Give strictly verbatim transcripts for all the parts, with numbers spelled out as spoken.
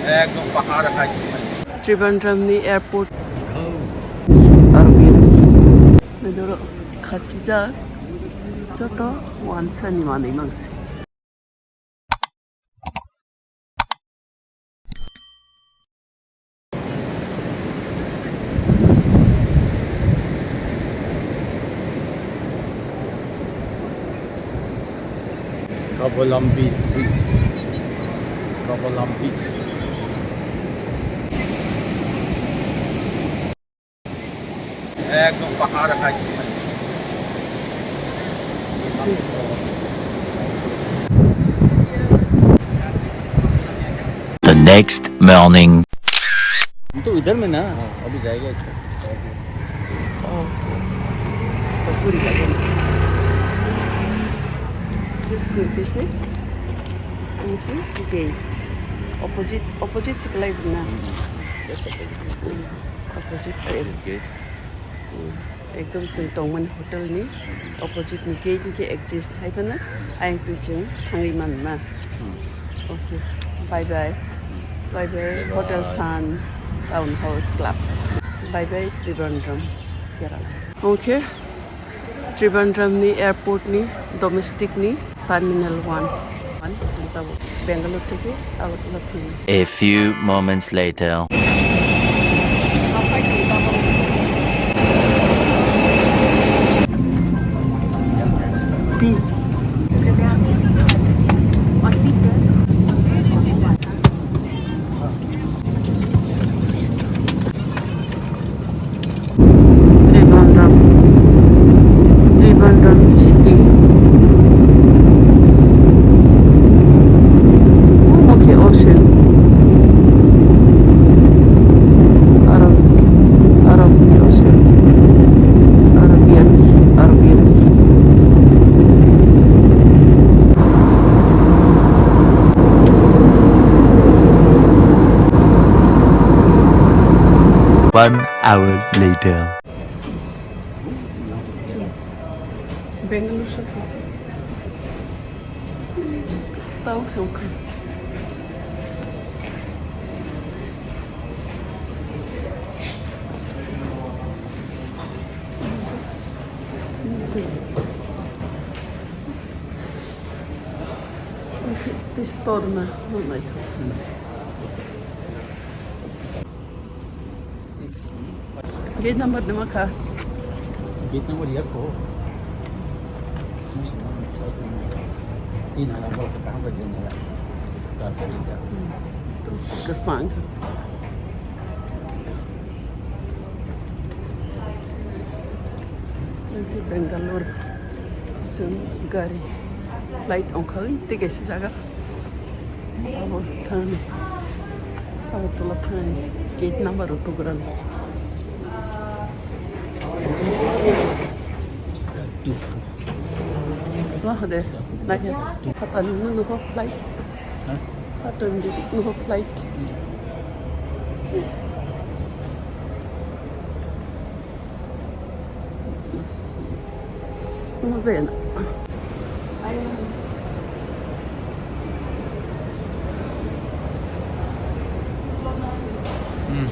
Ekdom pahar hai. Trivandrum ni airport. Arabians. Nidoro khasijak joto wansa ni manwi mangsi. Kabalam Beach, please. Kabalam Beach. Ekdom pahar hai. The next morning. हम तो इधर में ना, अभी जाएगा इससे। Okay. तो पूरी बात है। Just quickly से, उनसे gate। Opposite, opposite se kalai na? Just opposite. Opposite. Opposite gate. Ekdom chwng tongmani hotel ni opposite ni gate ni khe exit hai phano ayang twi chwng thangwi man na. Okay, bye bye. Bye bye, Hotel Sun Town House Club. Bye bye, Trivandrum, Kerala. Okay, Trivandrum ni airport ni domestic ni Terminal one. One, chwng tabuk Bangalore theke Agartala thangwi. A few moments later. Trivandrum, Trivandrum city. Omo khe ocean. Arab, Arab ni ocean. Arabian Sea, Arabian Sea. One hour later. Bangalore sokha. Tao sokha. Tei se torna naithok. Gate number dima kha. Gate number yak ko. Tin hala bol ka kaham ka jeng hala. Ka ka jeng. Kesang. Lagi Bangalore. Sen gari light ongkhai tei kaisa jaga. Abo thani. Abo tola thani. Gate number rok tugrang. Wah de. Lagi. Patan nunu ho flight. Patan di nunu ho flight. Muzena. Hmm.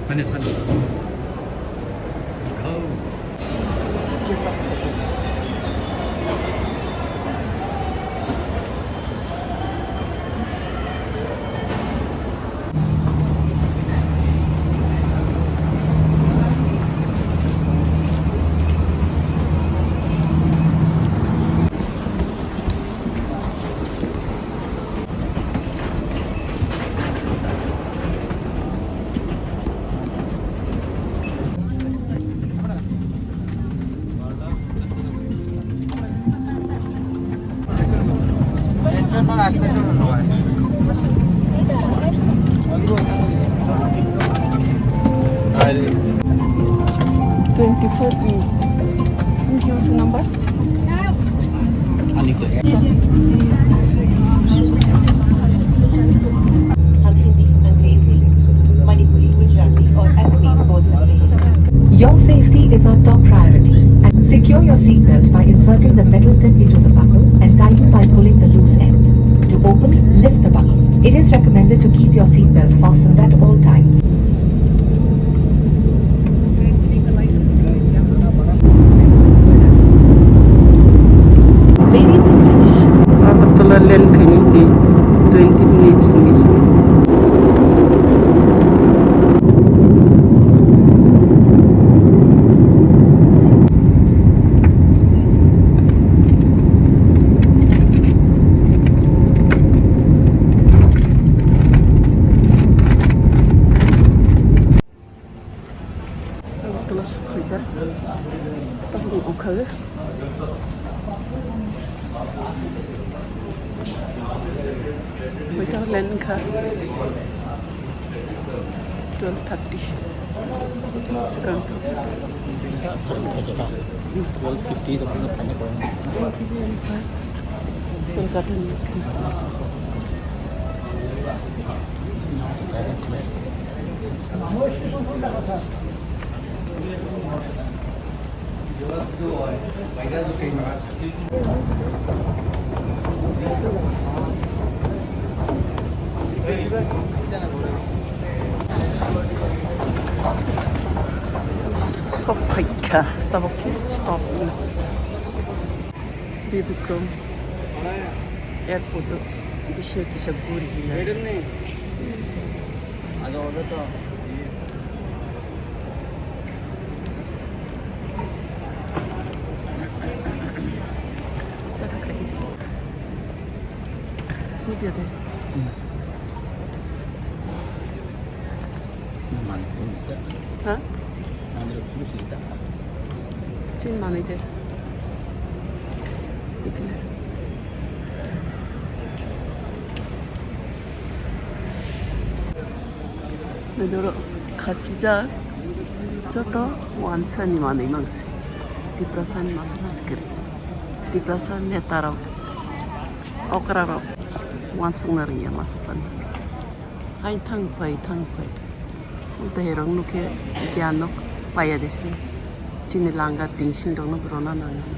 Hani, hani. Kau. Twenty-four E. Can you give us a number? हम हिंदी, अंग्रेजी, मणिपुरी, गुजराती और अवधी बोल सकते हैं। Your safety is our top priority. And secure your seatbelt by inserting the metal tip into the buckle and tighten by pulling the loose end. To open, lift the buckle. It is recommended to keep your seatbelt fastened at all times. Ladies and gentlemen, Agartala land khaini tei twenty minutes ni bisingo. Agartala sokphaijak. Tabuk ongkha o. Waiter line wngkha twelve thirty. Swkang. Twelve fifty tongmani phaina kwrwngno. Twelve thirty. Sok phaikha, tabuk khe stop. Bibikrom airport o bisingo kisa guri hinai. Tata khai di. Media de. Hmm. Manwi tong ta. Ha? Manwi rok phuru siri ta. Chini manwi de. Nodoro khasijak joto wansani manwi mangsi. Tiprasani masa masa kwrwi. Tiprasa netarok, okrarok wansukna rwngya masa phano. Hai thang phai, thang phai. Tei rok nukhe giyan no paiya de sini. Chini langa tingsing rok no rwna nango.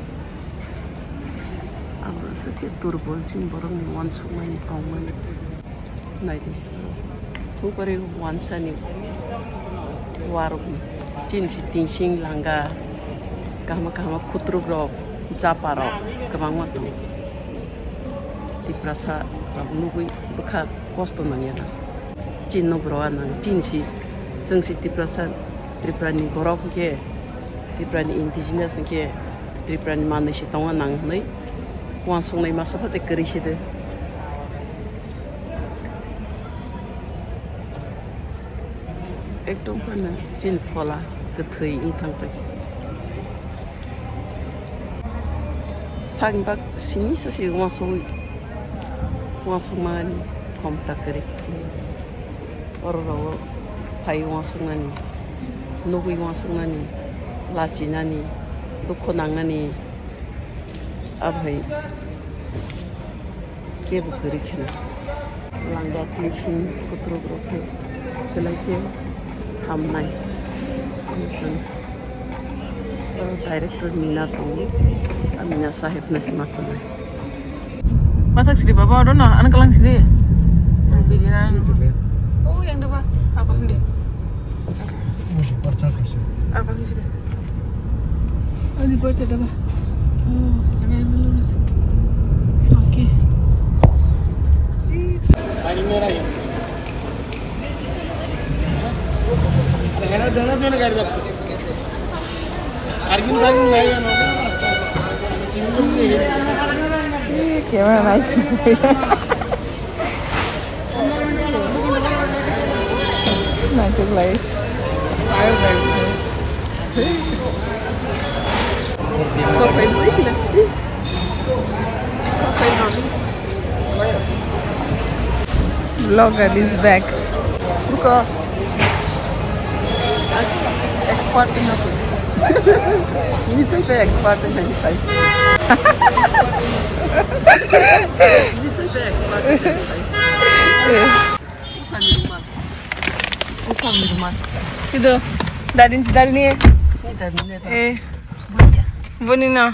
Abo se khe durbol chini borok ni wansukmani tongmani. Nai di. Thung pari wansani warok ni. Chini si tingsing langa. Kahma kahma khutruk rok, japa rok kwbangma tongo. Tiprasa rok nugwi bwkha kosto nangya na. Chini no borok nang, chini si, chwng si Tiprasa, Tripura ni borok hwnkhe, Tripura ni indigenous hwnkhe, Tripura ni manwi si tongna nang hwnwi uansuknai masa pha tei kwrwi si de. Ekdom phano chini phola kwthwi wng thang pai. Sakni bak simi sa si uansugwi, uansukmani khomta kwrwi chini. Oro rogo phai uansuknani, nugwi uansuknani, lachinani, dukhu nangnani, abo hai. Kebo kwrwi kheno. Langga tingsing khutruk rok khe belai khe hamnai. Tei chwng, o director Mina tongo. A Mina saheb no se ma sanai. Mathak sidi baba, oro no, ano kalang sidi. Ang bidi na. Oh, yang deba, apa hindi? Apa hindi? Oh, departure dah, bah. Oh, ada yang belum masuk. Oke. Ih, camera nice. Nachuklai. Vlogger is back. Look, uh, ex-, expert in nothing. Ini saya expert in ini saya. Ini saya expert in ini saya. Eh. Usah di rumah. Usah di rumah. Itu, dari, dari ni. Ini dari ni. Eh. Bunyi ya? Bunyi no.